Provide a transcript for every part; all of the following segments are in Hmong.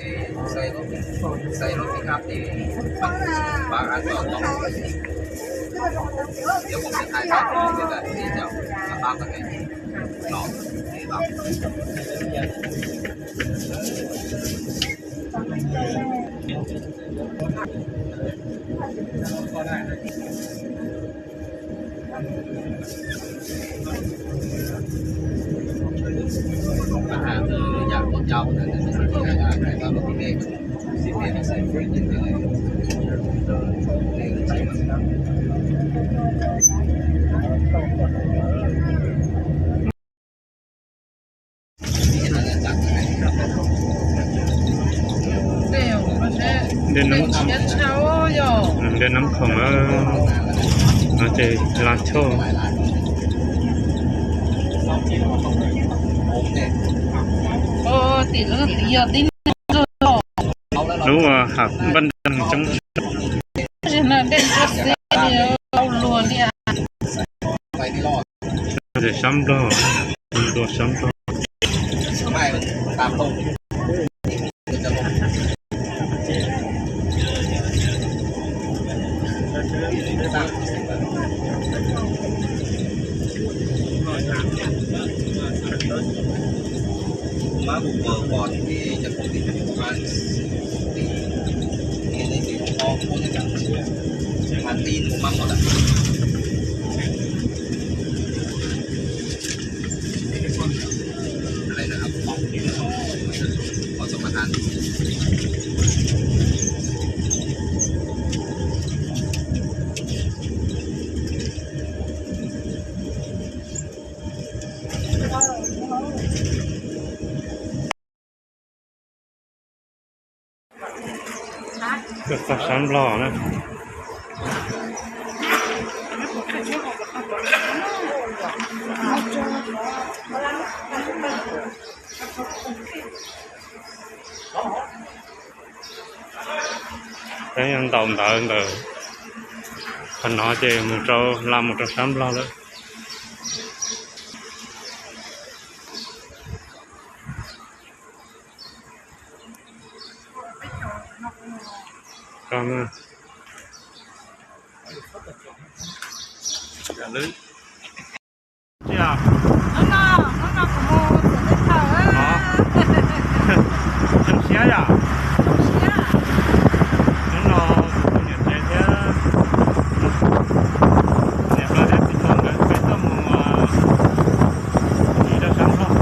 Xe lốt, xe lốt pick up thì bán an toàn không? Nếu không thiệt hại bao nhiêu thì là đi chậm, là tám tấn này. Nó thì là Dej Nab Khoom, dej Nab Khoom, no ces Las Choj. Lub hav npaj nreeg coob. Ces sab Nplog, dua sab Nplog. Má hu pos pos thiab, cov công ty công an, công ty, công ty công ty công ty công ty công ty công ty công ty Tuaj txog sab Nplog na. Peb ntaus ntawv ntawm qhov no ces mus rau, la mus rau sab Nplog lawm. Zoo siab yom? Hnub no kuv tus niam tsev thiab niam hluas thiab txiv hluas nkawd peb tuaj mus ua si rau sab Nplog.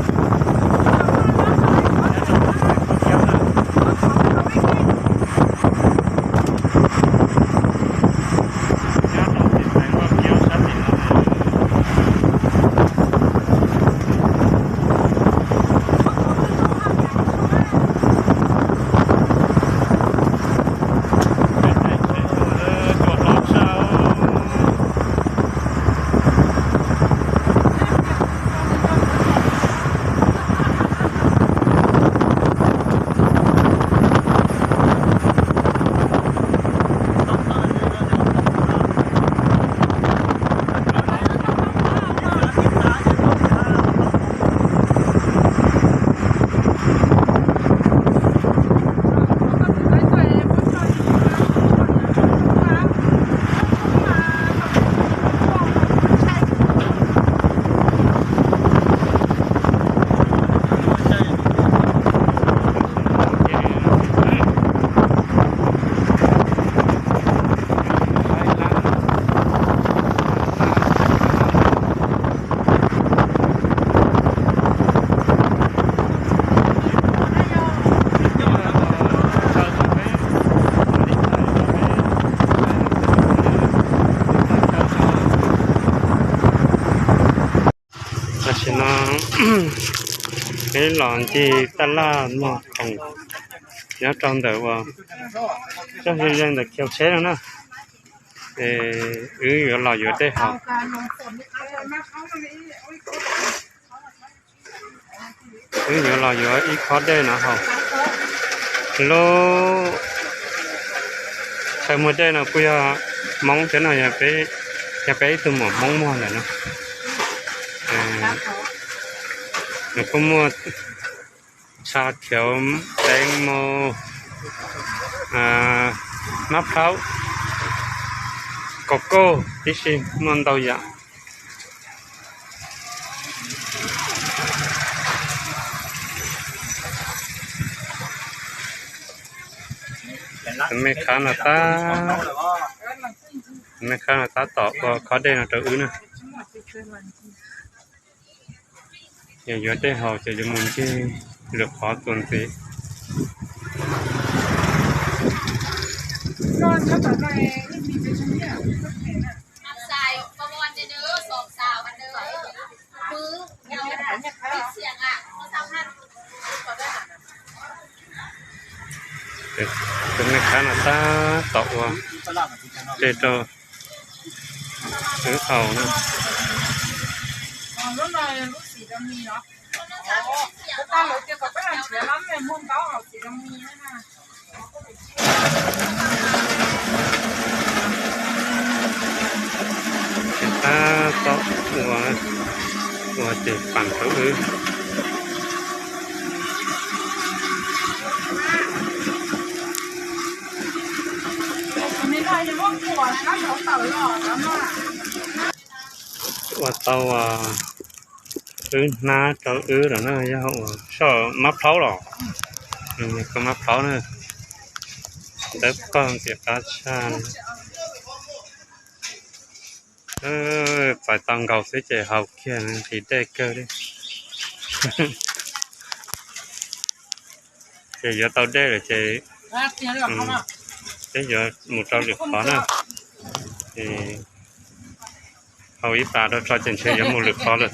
Tam sim no peb los ncig taj laj muag khoom nyob rau ntawm uas tsob ze ze ntawm kiau tsheb no na. Wb yuav los yuav dej haus. Wb yuav los yuav ib khob dej no haus. Lub chaw muag dej no kuj yog Hmoob thiab no, yog peb ib tug muam Hmoob muag ntawm no. Nws kuj muaj Tsha khiav, teeb mos, mab plhaub, kaus kauj tib si, muaj ntau yam. Tus me khav no tab, tus me khav no tab tom ua khob dej no rau wb na. Yog yuav dej haus ces yuav mus ncig lwm qhov txuas ntxiv. Tus me khav no tab tom ua dej rau wb haus na. Ces tab tom ua, ua ces pam rau wb. Ua tau, wb hnab rau wb lawm na, yog ua soj mab plhaub los, koj mab plhaub na, ntawv koj ntxim qab tshaj. Txais tau nkaus xwb ces haus kiag nqhis dej kawg li. Ces yuav tau dej lawm ces peb yuav mus rau lwm qhov na. Ces haus ib pas rau tso ces ntshe yuav mus lwm qhov lawm.